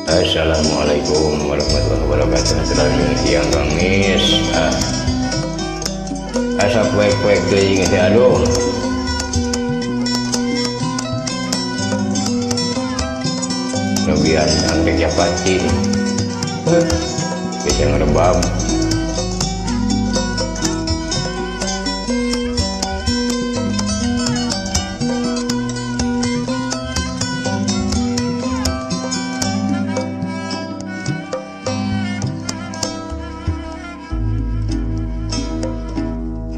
Assalamualaikum warahmatullahi wabarakatuh. Selamat siang Kamis. Asa poek-poek deui teh aduh. Nebian anggrek japati. Bisa ngerebab.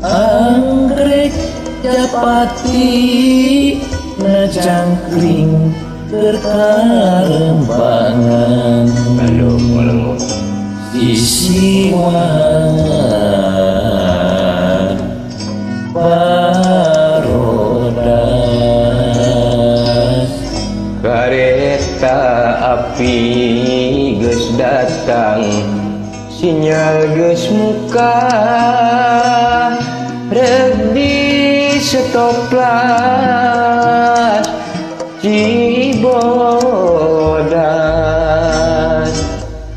Anggrek japati na jangkring keur karembangan. Aduh, malengut. Sisi wahangan barodas. Kareta api geus datang, sinyal geus muka. Rek di stoplas Cibodas.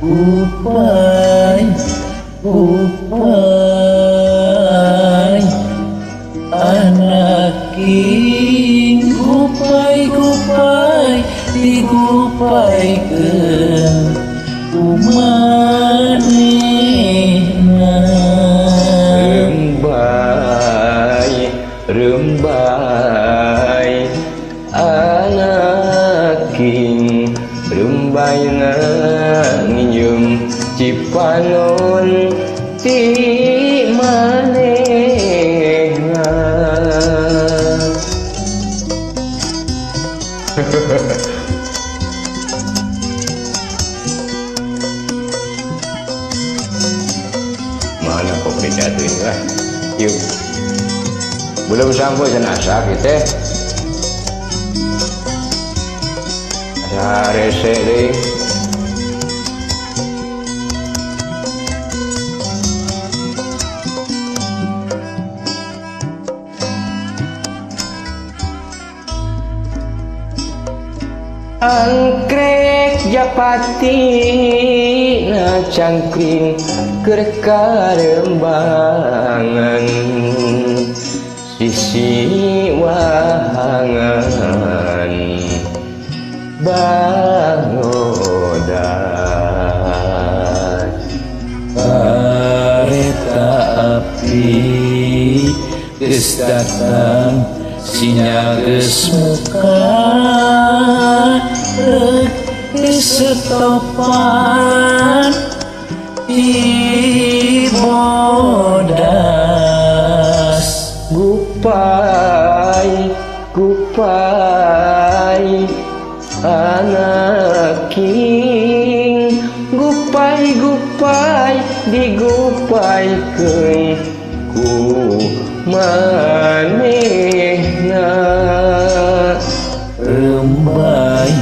Gupai, gupai anak king, gupai, gupai digupaikeun ku manehna. Rembai, rembai anak king, rembai nginjem Cipanon ti manehna. Mana kopi jatuh ini lah. Yuk. Belum sampai jenazah gitu. Asa rese deui. Anggrek japati na cangkring keur karembangan. Sisi wahangan barodas. Kareta api geus datang, sinyal geus muka. Rek disetopan Cibodas. Gupai, gupai anak king, gupai, gupai digupaikeun ku manehna. Rembai,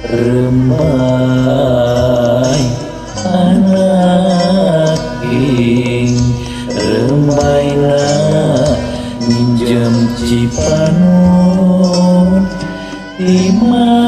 rembai anak king, rembaina minjem Cipanon ti manehna.